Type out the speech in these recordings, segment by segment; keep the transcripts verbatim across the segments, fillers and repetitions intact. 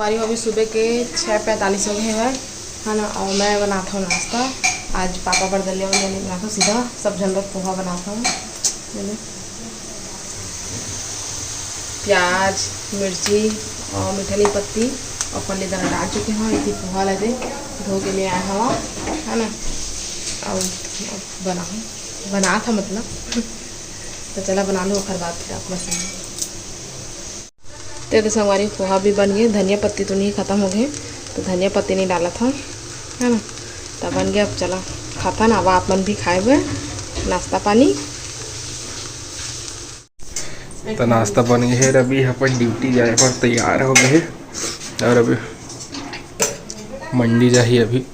संगवारी हो, अभी सुबह के छः पैंतालीस हो गए हवय, है ना। और मैं बनात हूँ नाश्ता। आज पापा बर दलिया वलिया नहीं बनात हूँ, सीधा सब झन बर पोहा बनात हूँ। प्याज, मिर्ची और मीठा नीम पत्ती और फल्ली दाना डाल चुके हवं। इति पोहा ला दे धो के ले आए हवं, है ना। और बनाहूँ, बनात हवं मतलब। तो चला बना लूँ, ओकर बाद फिर आप लोग से। तो ये तो संगवारी पोहा भी बन गए। धनिया पत्ती तो नहीं, खत्म हो गए, तो धनिया पत्ती नहीं डालत हवं, है ना। तो बन गया, अब चला खाथन। अब आप मन भी खाए हुए नाश्ता पानी। तो नाश्ता बन गए है, अभी अपन ड्यूटी जाए पर तैयार हो गए है और अभी मंडी जाही अभी।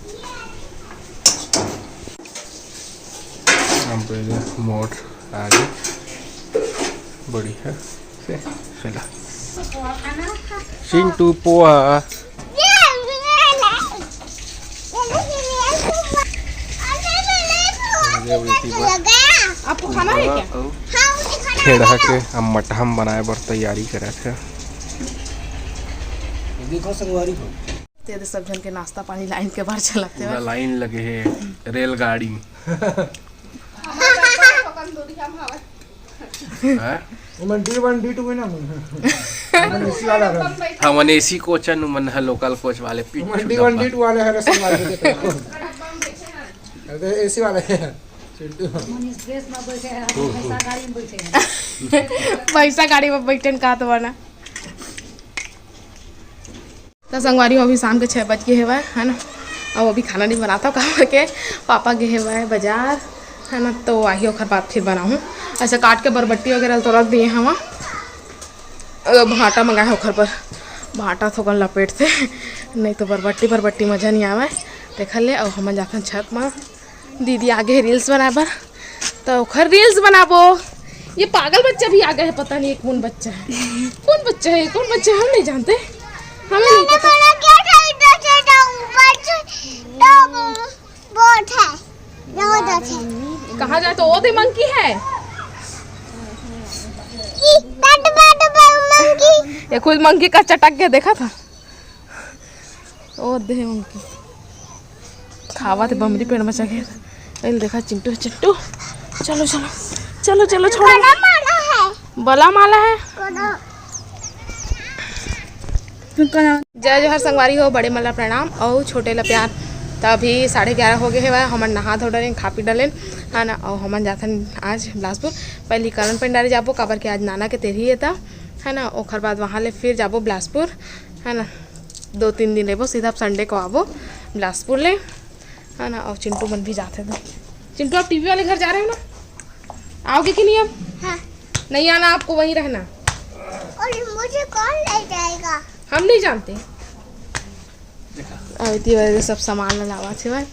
अब मोर आगे बढ़िया से चला। चिंटू पोहा। आपको खाना है क्या? खेड़हा के अम्मट हम बनाए बर तैयारी करत हे। देखो संगवारी हो। ते दे सब झन के नाश्ता पानी लाइन के बाहर चलाते पूरा हुए। लाइन लगे हे रेलगाड़ी में। हैं? ओमन डी वन, डी टू है ना, ओमन। ओमन एसी वाला है। हमन एसी कोच हन, ओमन ह लोकल कोच वाले, पिट्ठू ओमन डी वन, डब्बा। डी टू वाले हैं, रसम वाले के तो। अरे, एसी वाले हैं। चिंटू। मनीष ड्रेस में बैठे हैं, हम भैंसा गाड़ी में बैठे हैं। भैंसा गाड़ी में बैठे हैं, कहा तो बना। तो संगवारी हो, अभी शाम के छः बज गए हवय, है ना। अब अभी खाना नहीं बनाता, काबर के पापा गए हवय बाजार, है ना, तो आही ओखर बाद फिर बनाहूँ। ऐसे काट के बरबट्टी वगैरह तो रख दिए हवं। अब भाटा मंगाए ओखर पर, भाटा थोकन लपेट थे, नहीं तो बरबट्टी बरबट्टी मजा नहीं आवे। देख ले, अब हमन जाथन छत में। दीदी आगे हे रील्स बनाए बर, तो ओखर रील्स बनाबो। ये पागल बच्चा भी आ गया है, पता नहीं ये कौन बच्चा है, कौन बच्चा है, कौन बच्चा है, हम नहीं जानते, हमें नहीं पता। कहाँ जाए तो वो दे मंकी है, ये खुद मंकी का चटक गया, देखा था। ओ दे उनकी खावा थे बमरी पेड़ में चढ़े। एल देखा चिंटू, चिंटू, चलो, चलो, चलो, चलो, छोड़ो। बला माला है। बला माला है। कोनो। जय जोहार संगवारी हो, बड़े मन ला प्रणाम और छोटे ला प्यार। तो अभी साढ़े ग्यारह हो गए हवय, हमन नहा धो डलेन, खा पी डलेन, है ना। और हमन जाथन आज बिलासपुर, पहली करण पंडारी जाबो, काबर के आज नाना के तेरही है, त है ना, ओखर बाद वहाँ ले फिर जाबो बिलासपुर, है ना। दो तीन दिन रहबो, सीधा अब संडे को आबो बिलासपुर ले, है ना। और चिंटू मन भी जाते थे। चिंटू, आप टीवी वाले घर जा रहे हो ना, आओगे कि नहीं अब? हाँ। नहीं आना आपको, वहीं रहना। और मुझे कौन ले जाएगा? हम नहीं जानते। अभी वजह सब सामान ला लावा थे भाई,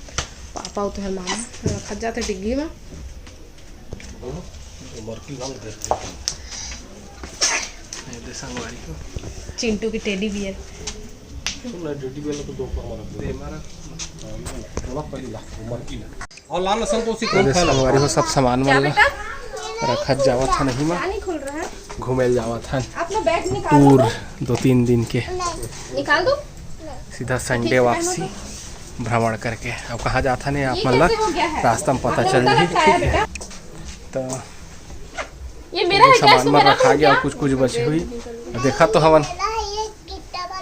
पापा और तुम्हारे मामा रखत जाते डिग्गी में। ये दे संगवारी हो। चिंटू की टेडी बियर। सुन ना, टेडी बियर को दो पर मारा। दे मारा। हाँ, ये वाला पहली ला, वो मरकी ला। और लाल लहसुन तो उसी ये कौन दे खाएला? संगवारी हो, सब सामान मन ला रखत जावत है नहीं मा। घूमे ल जावत है। अपना बैग निकालो टूर तो। दो तीन दिन के। निकाल दो। सीधा संडे वापसी भ्रमण करके। अब कहाँ जात हन आप मन ला रास्ता में पता चल जाही, ठीक है। तो ये मेरा है क्या? सामान मन रखा गया, कुछ कुछ बचे हुई देखा तो हवन।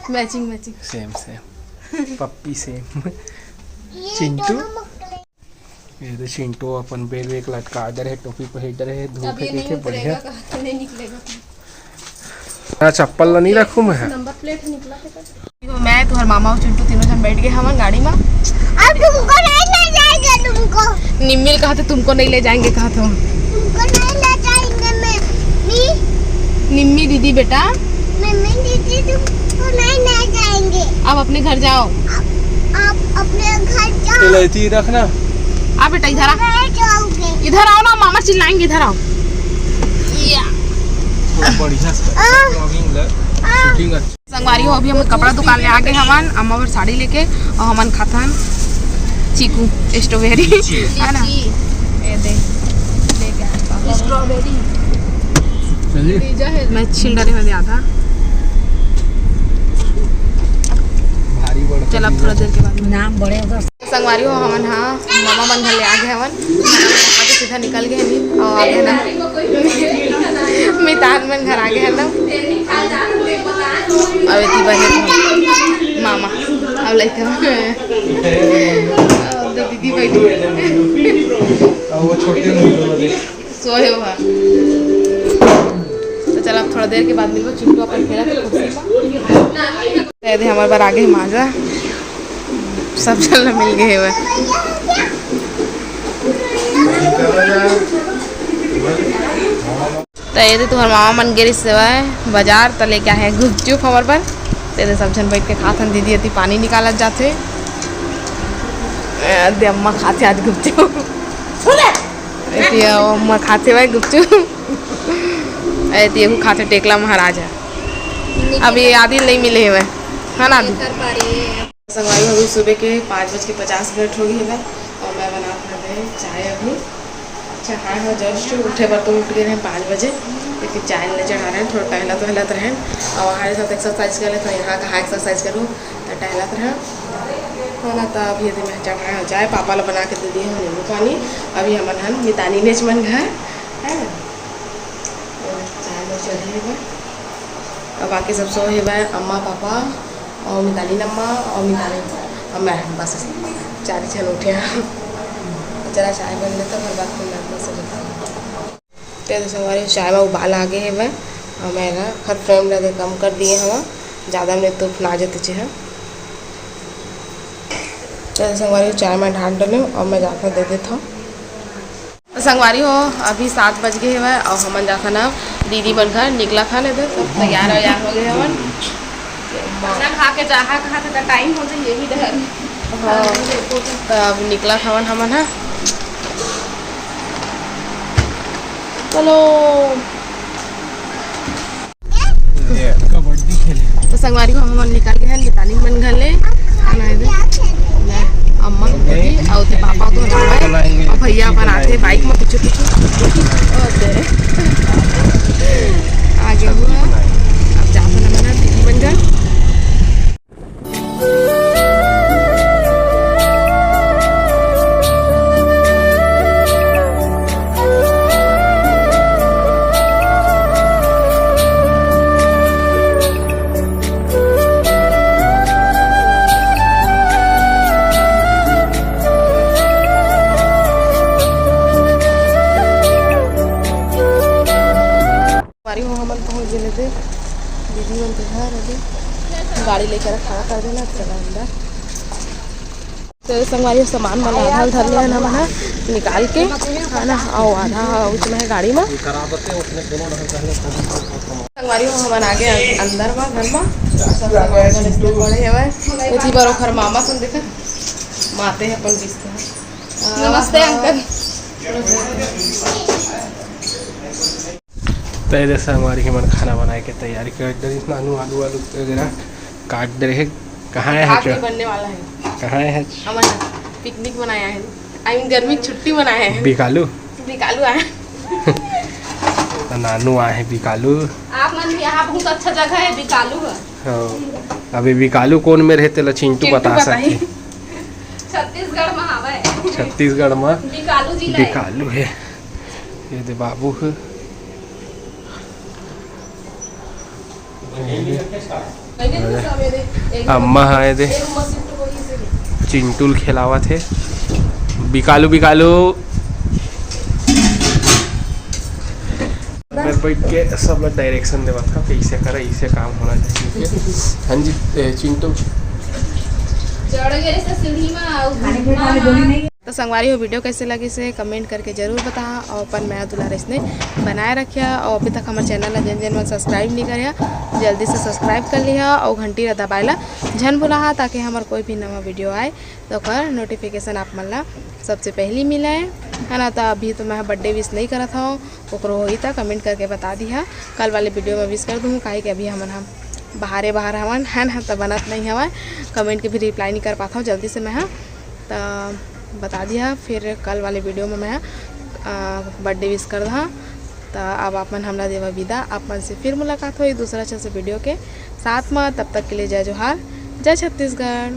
Matching matching. Same same. Pappi same. Chintu. ये तो चिंटू अपन बैग वैग लटका डरे हे, टोपी पहिर डरे हे, धूप हे, देखे बढ़िया। ना चप्पल ला नहीं रखूं मैं। नंबर प्लेट निकला थे। मैं, तुम्हारे मामा और चिंटू तीनों जन बैठ गए हवन गाड़ी में। अब तुमको नहीं ले जाएंगे, तुमको। निम्मी कहा थे, तुमको नहीं ले जाएंगे कहा थे। तुमको नहीं ले जाएंगे, मम्मी। निम्मी दीदी बेटा। मम्मी दीदी तुमको नहीं ले जाएंगे। अब अपने घर जाओ। आप, आप अपने घर जाओ। इलायची रखना। आ बेटा, इधर आ। मैं जाऊंगी। इधर आओ ना, मामा चिल्लाएंगे, इधर आओ। या। तो बढ़िया से आ। Vlogging ले, आ। Shooting अच्छा। संगवारी हो, अभी हम कपड़ा दुकान ले आगे हवन, अम्मा बर साड़ी लेके, और हमन खाथन चीकू, स्ट्रॉबेरी, है ना? ये दे, लेके आए पापा। स्ट्रॉबेरी। चलिए। मैं छील डरे में आधा। चल, अब थोड़ा देर के बाद में। नाम बड़े उधर। संगवारी हो, हमन हा मामा मन घर ले आ गे हवन। मामा मन खा के सीधा निकल गे हन अउ आ गे ना। मितान मन घर आ गे हन ना। अब एती बने मामा, अब लइका। अब दो दीदी बैठी। अब वो छोटे सोए हो हा। तो चल, अब थोड़ा देर के बाद मिलबो। चिंटू अपन खेलत हे कुर्सी पर। दे दे, हमर बर आगे हे माजा। सब झन ल मिल गे हेवय। तो ये दे, तुम्हर मामा मन गे रिहिस हवय बाजार, त लेके आहे गुपचुप हमर बर। ते दे, सब झन बैठ के खात हन। दीदी अति पानी निकालत जाथे। ए दे, अम्मा खाथे आज गुपचुप। एती अम्मा खाथे भाई गुपचुप। एती एहू खाथे टेकला महाराज ह। अभी आदि नइ मिले हवय, है ना आदि? संगवारी हो, अभी सुबह के पाँच बज के पचास मिनट हो गे हवय अउ मैं बनात हवं चाय अभी। अच्छा, हाँ, हाँ, just उठे बर तो उठ गे रहेन पाँच बजे, लेकिन चाय नइ चढ़ा रहेन, थोड़ा टहलत वहलत रहेन। अउ वहाँ सब एक्सरसाइज कर ले, तो यहाँ कहाँ एक्सरसाइज करूँ, तो टहलत रहेन, है ना। तो अभी यदि मैं चढ़ाए हो जाए, पापा ला बना के दे दिए हूँ नींबू पानी। अभी हमन हन मितानिनेच मन घर, है ना, तो चाय लो चढ़े हवय। अब बाकी सब सोए हवय, अम्मा, पापा अउ मिताली अम्मा अउ मिताली अउ मैं, बस चार झन उठे हन। चला, चाय बन लेता, फिर बात में मैं आप लोग से बताऊँ। ते तो संगवारी, चाय में उबाल आ गे हवय अउ मैं ना हर फ्लेम ला दे कम कर दिए हवं, ज़्यादा में तो उफना जते चेहरा। ते तो संगवारी, चाय में ढाल डले अउ मैं जाकर दे देता हूँ। तो संगवारी हो, अभी सात बज गे हवय अउ हमन जाथन अब दीदी मन घर। निकलत हन, एदे सब तैयार वैयार हो गे हवन। खाना खा के जाहा कहाँ थे, टाइम हो जाए यही डहर। हाँ, तो अब निकलत हवन हमन ह। चलो। कबड्डी खेले। तो संगवारी हो, हमन निकल गे हन मिताली मन घर ले। खाना है दे। अम्मा, दीदी, अउ ते पापा तो हमारे, अउ भैया अपन आथे बाइक में पीछे पीछे। आगे हुआ। अब जाथन हमन दीदी मन घर। संगवारी हो, हमन पहुँच गेले दे दीदी मन के घर। अभी गाड़ी लेकर खड़ा कर देना, चला अंदर। तो संगवारी हो, सामान मन आधा धर ले हन हमन ह निकाल के, है ना, अउ आधा उसमें है गाड़ी में। संगवारी हो, हमन आगे अंदर में, घर में। सब सामान मन इसमें पड़े हवय। एती बर ओखर मामा सन देखा, माते है अपन बिस्तर। नमस्ते अंकल। तो ये दे संगवारी, हमन खाना बनाए के तैयारी कर डरिस। नानू आलू, आलू वगैरह काट दे रहे। कहाँ है आज हचो? बनने वाला है। कहाँ है आज? हमन पिकनिक मनाया है, आई मीन गर्मी की छुट्टी मनाया है। बिकालू? बिकालू आए। तो नानू आए हैं बिकालू। आप मन भी यहाँ बहुत अच्छा जगह है बिकालू है। हाँ, अभी बिकालू कौन में रहे तेला चिंटू चिंटू बता बताही। सकती। छत्तीसगढ़ में हवय। छत्तीसगढ़ में बिकालू जिला है। बिकालू है। ये दे बाबू है। अम्मा है दे। चिंटू ल खेलावत है। बिकालू, बिकालू। मैं बैठ के सब लोग डायरेक्शन देवत था, कैसे करे, इसे काम होना चाहिए। हाँ जी, ए, चिंटू। चढ़ गए से सीढ़ी में, आऊ तो संगवारी हो, वीडियो कैसे लगिस हे कमेंट करके जरूर बताहा, अउ अपन मया दुलार अइसने बनाए रखिहा। अउ अभी तक हमर चैनल ला जेन जेन मन सब्सक्राइब नइ करे हा, जल्दी से सब्सक्राइब कर लिहा अउ घंटी ला दबाए ला झन भुलाहा, ताकि हमर कोई भी नवा वीडियो आए तो ओकर नोटिफिकेशन आप मन ला सबसे पहली मिले, है ना। तो अभी तो मैं बर्थडे विश नइ करत हव, ओकरो होही त कमेंट करके बता दिहा, कल वाले वीडियो में विश कर दूँ, काहे कि अभी हमन हम बाहरे बाहर हवन, है ना, तो बनत नइ हवय, कमेंट के भी रिप्लाई नइ कर पात हव जल्दी से मैं हा। त बता दिहा, फिर कल वाले वीडियो में मैं, अ, बर्थडे विश कर दहा। त अब आप मन हमला देवा विदा, आप मन से फिर मुलाकात होई दूसरा अच्छा से वीडियो के साथ में। तब तक के लिए जय जोहार, जय छत्तीसगढ़।